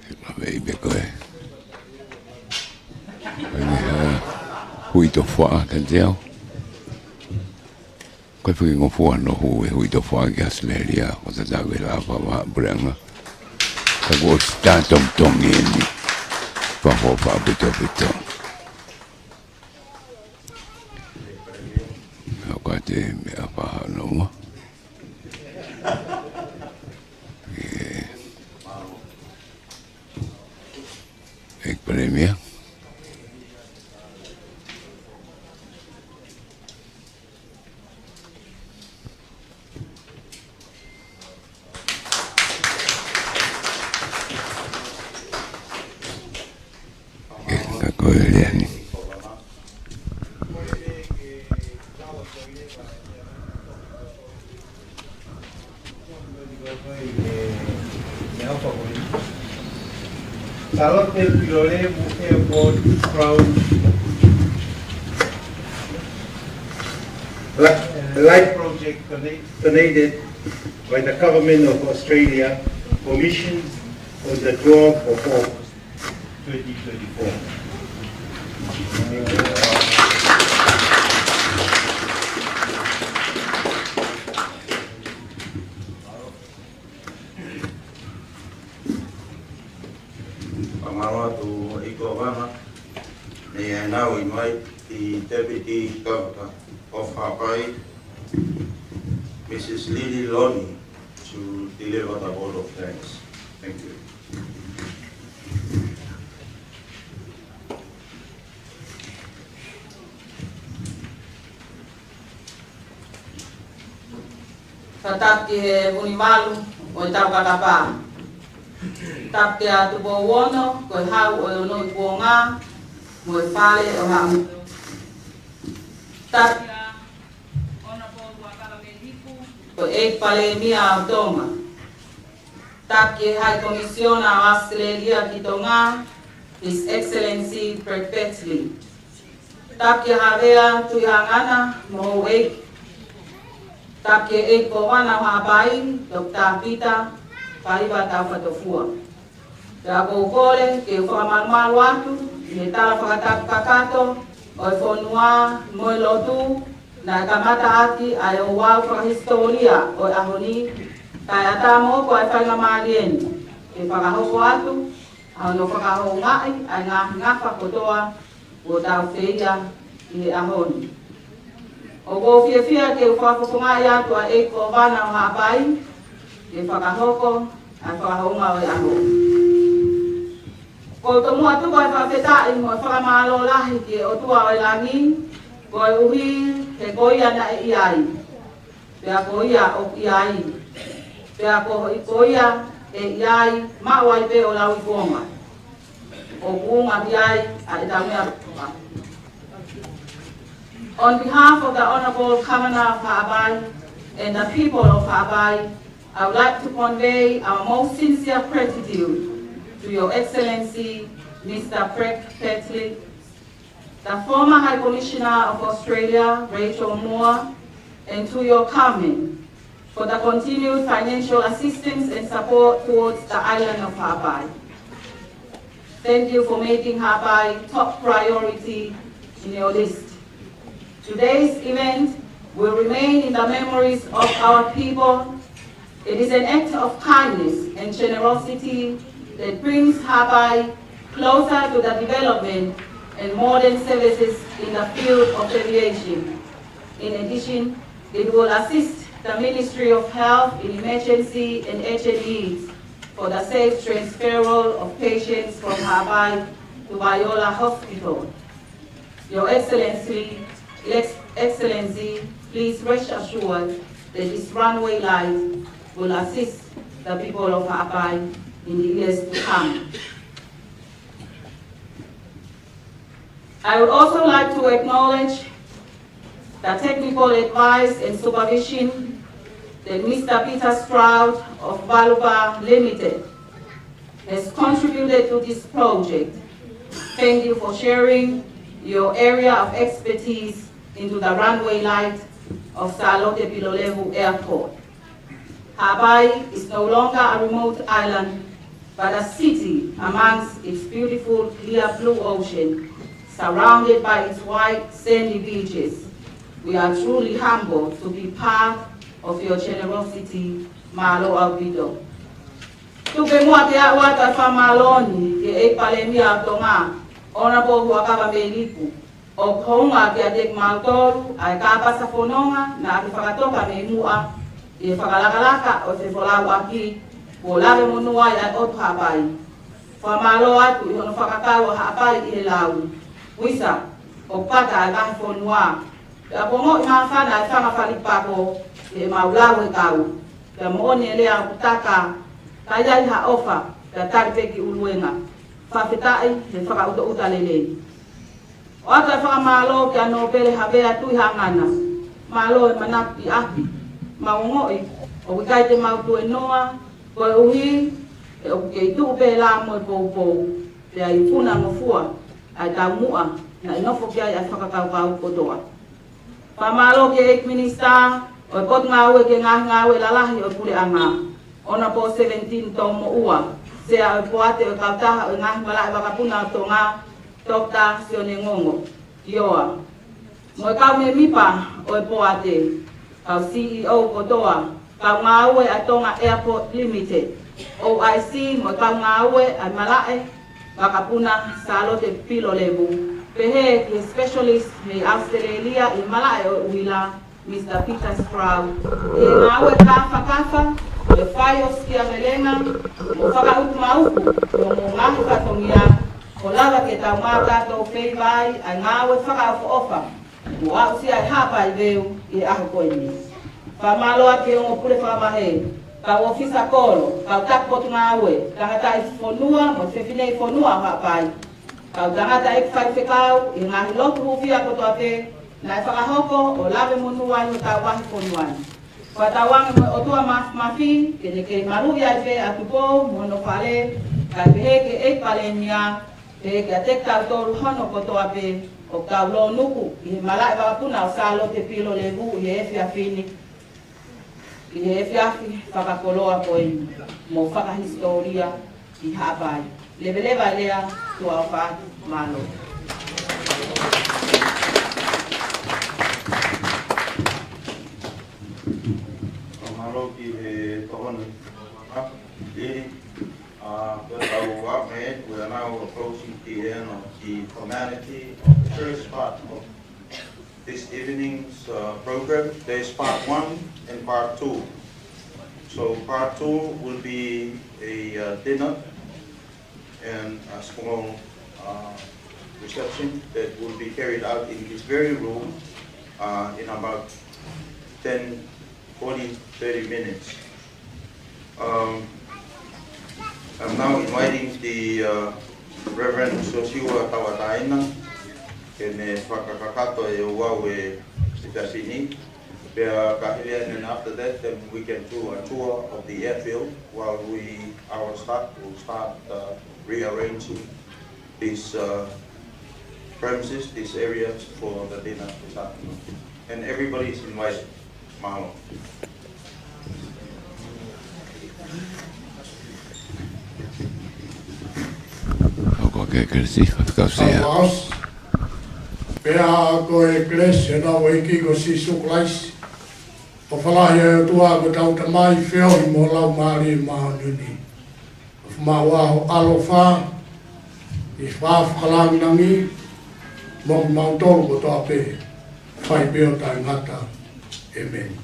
Ke laveʻi pē ko e, ko e meʻa, hui tofa kiate au. Ko e fakangofua hono hū e hui tofa ki ʻAositelēlia, ʻo tatau e lava ʻa e puleʻanga. Ka kuo ʻosi tā tongitongi eni. Fakafeʻao fakapitopito. Ka ko e meʻaʻofa hono ua. ʻE, ʻEiki Palēmia. Ka ko e lea ni. Sālote Pilolevu Airport Crown Light Project donate- donated by the Government of Australia, commissioned on the twelfth of August, twenty twenty-four. Fakamālō atu ʻEiki Kōvana, ne nau invite the Deputy Governor of Haʻapai, Missus Lily Loni, to deliver the vote of thanks. Thank you. Fakatapu ki he Vunivalu ʻo e Taukakapa. Tapu kia Tupou Ono, ko e Hau ʻo e Ono ʻi Kuonga, mo e Fale ʻo Haʻamu. Tapu kia Honourable Huʻakavameiliku, ko e ʻEiki Palēmia ʻo Tonga. Tapu ki he High Commissioner ʻo ʻAositelēlia ki Tonga, His Excellency Brett Batley. Tapu kia Havea Tuʻihaʻangana mo houʻeiki. Taki ʻEiki Kōvana ʻo Haʻapai, Toketā Pita Faiva Taufatofua. Pea ʻoku ou kole ke u fakamalumalu atu ʻi he tala fakatapu kakato ʻo e fonua mo e lotu naʻe kamata ʻaki ʻa e ouau fakahisitōlia ʻo e ʻaho ni, kae ʻatā moʻoku ʻa e faingamālie ni ke fakahoko atu ʻa hono fakahoungaʻi ʻa e ngaahi ngafa kotoa kuo tau feia ʻi he ʻaho ni. ʻOku ou fiefia ke u fakafofongaʻi atu ʻa ʻEiki Kōvana ʻo Haʻapai ke fakahoko ʻa e fakahounga ʻo e ʻaho. ʻOku ou tomuʻa tuku ʻa e fakafetaʻi mo e fakamālō lahi ki he ʻOtua ʻo e langi, koeʻuhi he ko ia naʻe ʻi ai, pea ko ia ʻoku ʻi ai, pea ko, ko ia ʻe ʻi ai, maʻu ai pē ʻo lauikuonga. ʻOku ʻuhinga ki ai ʻa ʻetau meʻa. On behalf of the Honorable Governor of Haʻapai and the people of Haʻapai, I would like to convey our most sincere gratitude to Your Excellency, Mister Craig Fettley, the former High Commissioner of Australia, Rachel Moore, and to your government for the continued financial assistance and support towards the island of Haʻapai. Thank you for making Haʻapai top priority in your list. Today's event will remain in the memories of our people. It is an act of kindness and generosity that brings Haʻapai closer to the development and modern services in the field of aviation. In addition, it will assist the Ministry of Health in emergency and urgent needs for the safe transferal of patients from Haʻapai to Vaiola Hospital. Your Excellency, Lex-, Excellency, please rest assured that this runway light will assist the people of Haʻapai in the years to come. I would also like to acknowledge the technical advice and supervision that Mister Peter Stroud of Valupa Limited has contributed to this project. Thank you for sharing your area of expertise into the runway light of Sālote Pilolevu Airport. Haʻapai is no longer a remote island, but a city amongst its beautiful clear blue ocean, surrounded by its white sandy beaches. We are truly humbled to be part of your generosity. Mālō ʻaupito. Tuku pē muʻa ke u ʻoatu ʻa e fakamālō ni ki he ʻEiki Palēmia ʻo Tonga, Honourable Huʻakavameiliku, ʻoku hounga kiate kimautolu ʻa e kāpasa fononga naʻa ke fakatoka mei muʻa ʻi he fakalakalaka ʻo e fefolauʻaki kuo lave monū ai ʻa e ʻOtu Haʻapai. Fakamālō atu ʻi hono fakakau ʻa Haʻapai ʻi he lau. Uisa, ʻoku pata ʻa e vahefonua. Pea ʻoku ongoʻi māfana ʻa e fanga fali pako ʻi heʻemau lau he kau. Pea moʻoni e lea ʻoku taka, ka ʻi ai ha ʻofa, pea tali pē ki ʻUluenga. Fakafetaʻi he fakaʻutoʻuta lelei. ʻOatu ʻa e fakamālō kia Nōpele Havea Tuʻihaʻangana. Mālō e manatu ʻi ʻapi. Mau ongoʻi ʻoku ʻikai te mau tuenoa, koeʻuhi he ʻoku kei tuʻu pē lā mo e poupou, pea ikunaʻi ngofua ʻa e taumuʻa naʻe nofo ki ai ʻa e fakakaukau kotoa. Fakamālō ki he ʻEiki Minisitā ʻo e Potungāue ki he Ngaahi Ngāue Lalahi ʻo e Puleʻanga, Honourable Sevenitini Toumoʻua, Sea ʻo e Poate ʻo e Kautaha ʻo e Ngaahi Malaʻe Vakapuna ʻo Tonga, Toketā Sione Ngongo ʻIoa, mo e kau mēmipa ʻo e poate, kau C E O kotoa, kau ngāue ʻa e Tonga Airport Limited, O I C, mo e kau ngāue ʻa e Malaʻe Vakapuna Sālote Pilolevu, pehē ki he specialist mei ʻAositelēlia ʻi he malaʻe ʻo e ʻuhila, Mister Peter Sprout, ʻi he ngāue kāfakafa, ʻi he fai ʻo sikiavelenga mo fakauku mauku ʻo e ngaahi fatongia, ʻo lava ke tau mātā tō fei vai ʻa e ngāue fakaʻofoʻofa kuo aʻusia ʻe Haʻapai Veu ʻi he ʻaho ko eni. Fakamālō atu ki he ongo pule fakavahe, kau ʻōfisa kolo, kau taki potungāue, tangataʻi fonua mo e fefineʻi fonua ʻo Haʻapai, kau tangataʻeiki faifekau ʻi he ngaahi lotu hūfia kotoa pē naʻe fakahoko ʻo lave monū ai hotau vahefonua ni. Fakatauange mo e ʻOtua Māfimafi ke ne kei maluʻi ai pē ʻa Tupou mo hono fale, kae pehē ki he ʻEiki Palēmia, pehē kiate kitautolu hono kotoa pē ʻoku tau lōnuku ʻi he malaʻe vakapuna ʻo Sālote Pilolevu ʻi he efiafi ni. ʻi he efiafi fakakoloa ko eni mo fakahisitōlia ʻi Haʻapai. Leveleva e lea, tuʻa ʻofa atu, mālō. Mālō ki he tokoni. Lili, uh, with our government, we are now approaching the end of the formality of the first part of this evening's, uh, program. There's part one and part two. So part two will be a, uh, dinner and a small, uh, reception that will be carried out in this very room, uh, in about ten, twenty, thirty minutes. Um, I'm now inviting the, uh, Reverend Joshua Tawataina ke ne fakakakato e ouau e efiafi ni. Pea ka hili, and then after that, then we can do a tour of the airfield while we, our staff will start, uh, rearranging these, uh, premises, these areas for the dinner this afternoon. And everybody is invited. Mālō. Ko e kelesi, faifekau sea. Pea ko e kelesi ʻa hotau ʻEiki ko Sīsū Kalaisi, ʻofa lahi ʻa e ʻOtua ko hotau Tamai, feohi mo e Laumālie Māʻoniʻoni, ʻofa maʻu ʻa ho ʻaloʻofa ʻi he fakalangilangi mo kimautolu kotoa pē, fai pē ʻo taʻengata. ʻĒmeni.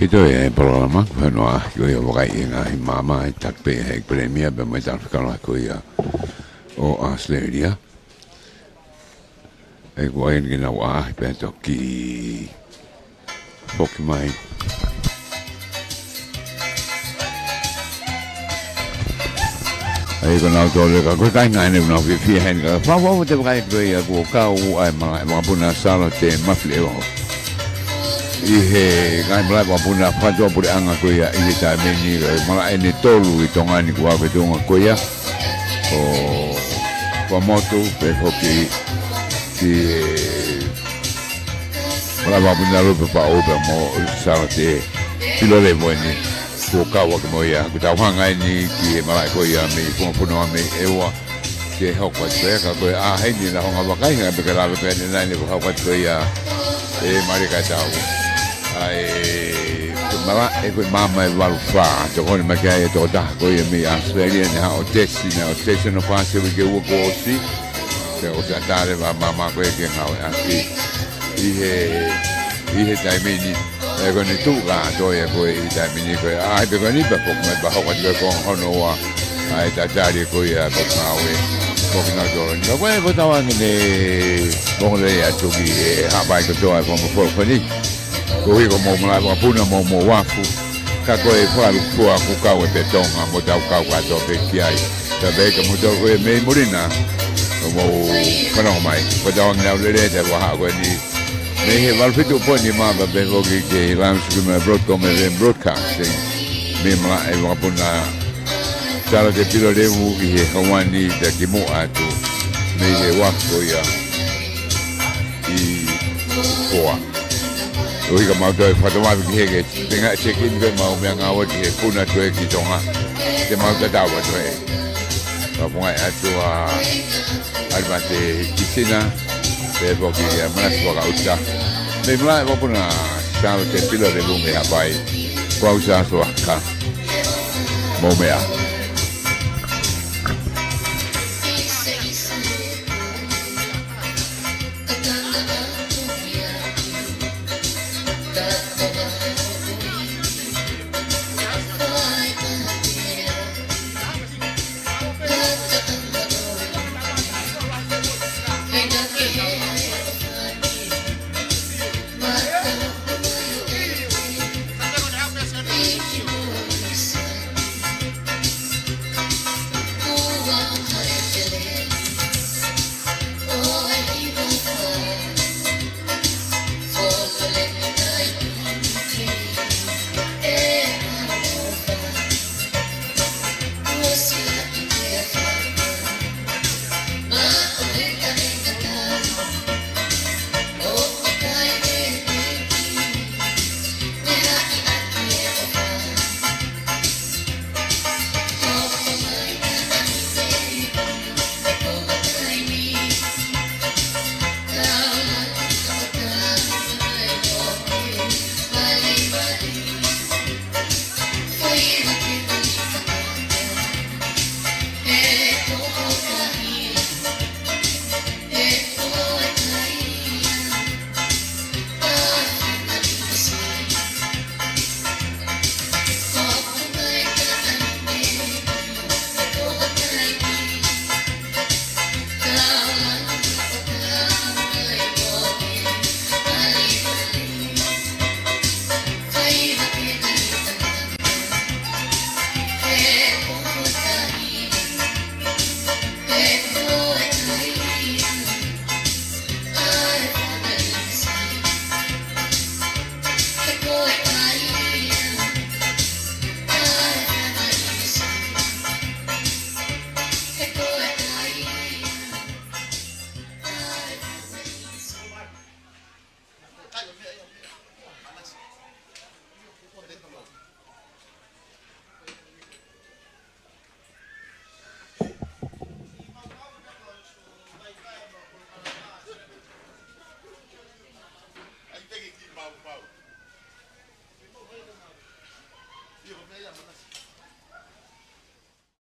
Ki toe e polokalama, ko hono ʻaho ko ia ʻo e vakai ʻi he ngaahi maama, ʻe taki pē ʻe he ʻEiki Palēmia pea mo e talafekau lahi ko ia ʻo ʻAositelēlia. ʻE kuo ʻi ai ʻeni ke nau ʻaʻahi pea toki foki mai. ʻA ia ko nautolu ia ka ko e kāinga ʻeni ʻoku nau fiefia heni ka fafau te vakai ko ia kuo kau ʻa e malaʻe vakapuna Sālote Mafileʻeua ʻi he ngaahi malaʻe vakapuna fakatuʻapuleʻanga ko ia ʻi he taimi ni, ko e malaʻe ʻeni ʻe tolu ʻi Tonga ni kuo aʻu ki he tuʻunga ko ia ʻo Fuaʻamotu pea foki ki he malaʻe vakapuna Lupe Paʻu pea mo Sālote Pilolevu ʻeni kuo kau ʻaki mo ia. Kuo tau hanga ʻeni ki he malaʻe ko ia mei Fuaʻamotu mei ʻEua ke hoko atu pē ka ko e ʻaho ni la honga vakai hanga pē ke lave pē ʻeni nai ne ko hoko atu ko ia ʻe Malika Tau. ʻA e ko e malaʻe ko e maama ʻe valu fā, tokoni mai ki ai e tokotaha ko ia mei ʻAositelēlia ne haʻu ʻo tesi, ne haʻu ʻo tesi hono fā ʻi he uike ua kuo ʻosi. Pea ʻosi ʻatā leva ʻa e maama ko ia ke ngāueʻaki ʻi he, ʻi he taimi ni. ʻE ko ʻene tuʻu kātoa ia ko ē ʻi he taimi ni ko e ʻaʻahi pē ko eni pea foki mai pea hoko atu ko e konga hono ua ʻa e tatali ko ia ko e ngāue ko kinautolu ni. Ka ko e ko tau ange ne ongo lelei atu ki he Haʻapai kotoa e ko mo folo ko eni. Koeʻuhi ko hoʻomou malaʻe vakapuna mo hoʻomou uafu, ka ko e fakalūkufua kuo kau ʻe pē Tonga mo tau kau kātoa pē ki ai. Ka pehē kia moutolu ko ē mei muli na, ʻoku mou fanongo mai. Ko tau ange ne ʻalu lelei atu e vahaʻa ko eni. Mei he valu fitu poini mā pea pehē foki ki he Lions Stream Broadcom F M Broadcasting. Mei malaʻe vakapuna Sālote Pilolevu ʻi he Hauani pea kimuʻa atu mei he uafu ko ia ʻi Foa. ʻOku ʻikai ke mau toe fakatavavi ki he ke tenga e check-in ko e mau meʻangāue ki he puna toe ki Tonga. Te mau tatau atu ē. Ka punga atu ʻa ʻAlimate Kisina, pehē foki ʻa Manasi Vakaʻuta. Mei malaʻe ʻoku puna, tau te pila le lume hapai. Kuo au sa so aka. Mo mea.